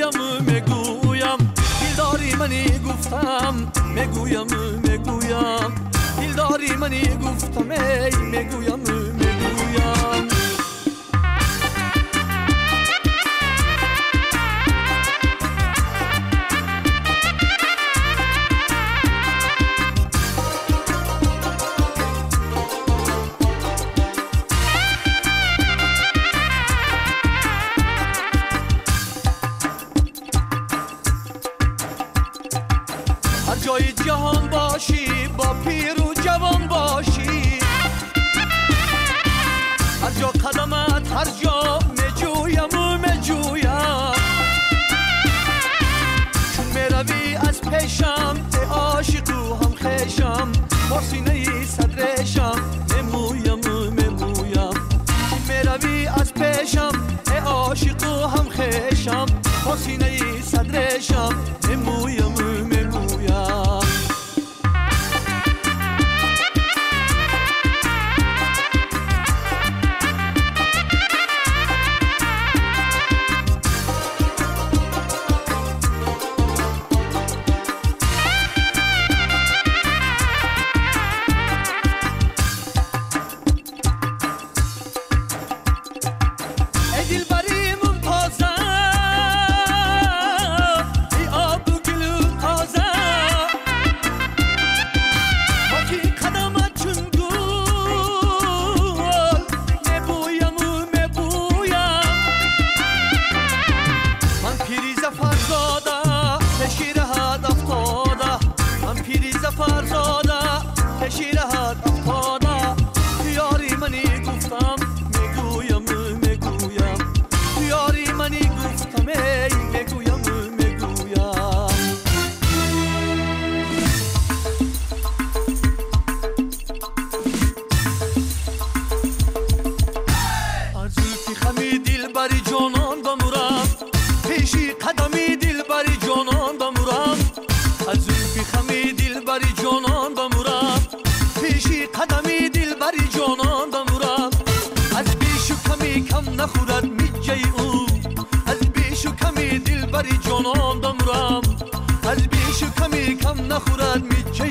Мегӯям, мегӯям, дилдори мани гуфтам, мегӯям, мегӯям, дилдори мани гуфтам, эй мегӯям, мегӯям. هر جای جهان باشی با پیر و جوان باشی، هر جا قدمت هر جا میجویم و میجویم. چون میروی از پیشم ای عاشق و هم خویشم، با سینه صدرشم میمویم میمویم. چون میروی از پیشم ای عاشق و هم خویشم، با سینه صدرشم میمویم میمویم. ای دلبری ممتازم، ای آب و گل تازه، خاکی قدمت چون گل میبویم و میبویم. من پیری ظفرزاده پیشی رهت افتاده، من پیری ظفرزاده پیشی رهت افتاده. یاری منی گفتم میگویم میگویم، یاری منی گفتم ای میگویم میگویم. از زلفی خمی دلبری جانان بمورم، پیشی قدمی دلبری جانان بمورم. از زلفی خمی دلبری جانان بمورم، پیشی قدمی دلبری جانان بمورم. از بیش و کمی کم نخورد میجه او، از بیش و کمی دلبری جانان بمورم. از بیش و کمی کم نخورد میجه